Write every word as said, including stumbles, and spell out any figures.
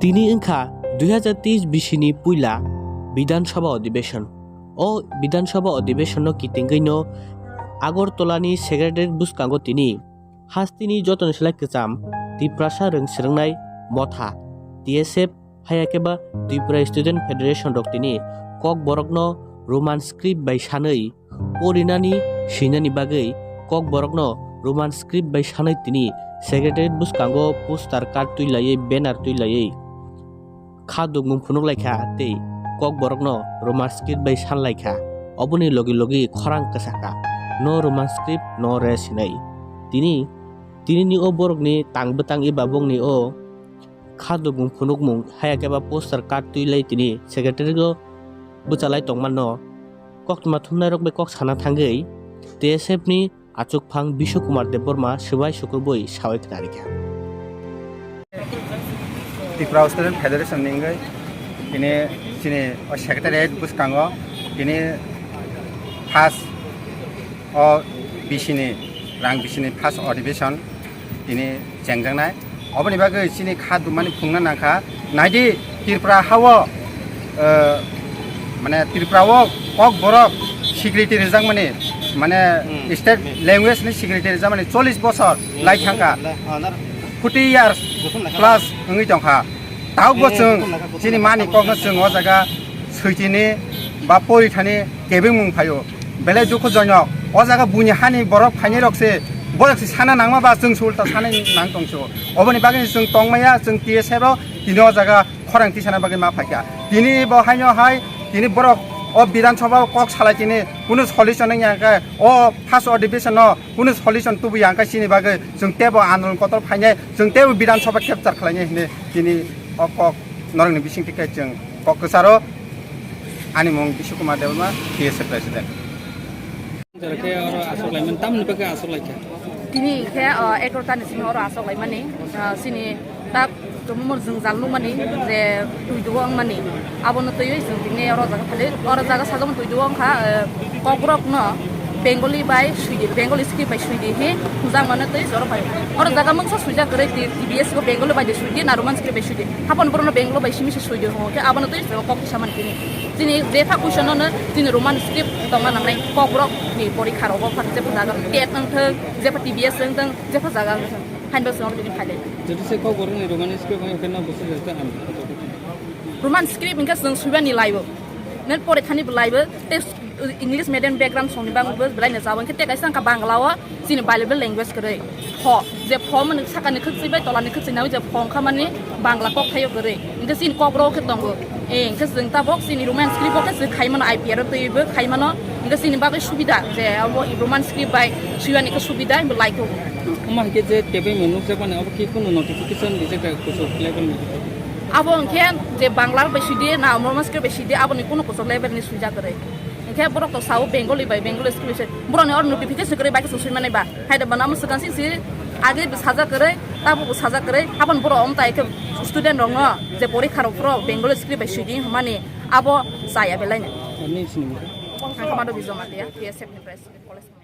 Tini wngkha dui hazar teis bisini puila Bidhan Sabha Adhibeshon. O Bidhan Sabha Adhibeshonno kitingwino Agartala ni Secretariat bwskango tini hasteni jotoni slai kwcham Tiprasa rwng swrwngnai motha T S F haiya khe ba Tripura Student Federation rok tini Kokborokno Roman script bai sanwi porinani swinani bagwi Kokborokno Roman script bai sanwi tini Secretariat bwskango poster card twi laiwi banner twi laiwi kha dukmung phunuk lai kha tei Kokborokno Roman script bai san lai kha. Oboni logi logi khorang kwsa kha, no Roman script, no rest hinwi. Tini, tini ni o borokni tang bwtang eba bongni o kha dukmung phunukmung haiya khe ba poster card twi lai tini Secretariat o bwchalai tongmano koktwma thumnairok bai kok sana thangwi T S F ni achukphang Bishu Kumar Debbarma swbai sukrubui sawi khnarikha. Tripura Student Federation ni wngwi tini chini o Secretariat bwskango tini first o bisini rang bisini first adhibeshon tini chengjaknai. Oboni bagwi chini kha dumani phungna nangkha. Naidi Tripura hao, eh, mane Tripura o Kokborok security rijakmani, mane Hmm. state language ni security rijakmani chollish bosor lai thangkha. Forty years plus wngwi tongkha. Tabukbo chwng chini mani kokno chwng o jaga switini ba porithani kebengmung phaio. Belai dukhujonok. O jaga buini hani borok phainairok se, borok se sana nangma ba chwng se ulta sana nang tongso. Oboni bagwi chwng tongmaya, chwng T S F o tini o jaga khorang tisana bagwi ma phaikha. Tini bo haino hai, tini borok o Bidhan Sabha o kok salai tini kunu solution wngya khe o first adhibeshon no kunu solution tubuya khe chini bagwi chwng tebo andolon kotor phainai, chwng tebo Bidhan Sabha capture khlainai hinwi tini o kok norokni bisingtwi khe chwng kok kwcharo. Ani mung Bishu Kumar Debbarma, T S F President. Jara khe oro aswk laimani, tamni bagwi aswk laikha? Tini khe, ah, egaroh ta ni simi oro aswk laimani, ah, chini tak tumumor jwngjal nukmani je twi duo wngmani, abono twiwi chwng tini oro jaga phali, oro jaga sajokma twi duo wngkha, eh, Kokborok no Bengali bai swidi, Bengali script bai swidi hi hwnjakmano twi oro phai. Oro jaga mungsa swijak kwrwi T-, T B S o Bengali bai de swidi na Roman script bai swidi. Hapon borokno Bengali bai simi se swidi hwngo khe abono twi kok kisa mani tini. Chini je pha question no chini Roman script tongna nangnai Kokborok ni porikha rogo phan je pha jaga tet wngthok je pha T B S wngthok je pha jaga wngthok haino se oro tini phailai. Jodi se Kokborok ni Roman script wngkhe no bwswk rwkha ang. Roman script wngkhe chwng swibani laibo. Nen porithani bo laibo tei English medium background songni bagwi bo belai no jabo. Hwnkhe tei kaisa wngkha Bangla o chini bilingual language kwrwi. Pho, je pho mani sakani khwchwi bai tolani khwchwi nangwi je pho wngkha mani Bangla kok thaio kwrwi. Hwnkhe chini Kokborok khe tongo. Eh, hwnkhe chwng tabok chini Roman script o khe chwng khai mano, I P R o twiwi bo khai mano. Hwnkhe chini bagwi subida je abo Roman script bai swiyani khe subida bo lai khe. Omo hai khe je tebwi mwnuk jakmani abo khe kunu notification rijak da kuchuk level ni? Abo hwnkhe je Bangla bai swidi na Roman script bai swidi aboni kunu kuchuk level ni swijak kwrwi. Hwnkhe borok to sao Bengali bai Bengali script se. Borokni oro notification kwrwi bai khe chwng swi mani ba. Hai da bana omo swkang sing si age bo sajak kwrwi, tabo bo sajak kwrwi. Aboni borok omo tai khe student rokno je porikha rok phuru Bengali script bai swidi hwnmani abo chaya belai no. Ani sini mo. Ang khe Madhav Bijay Matia, T S F ni president, college.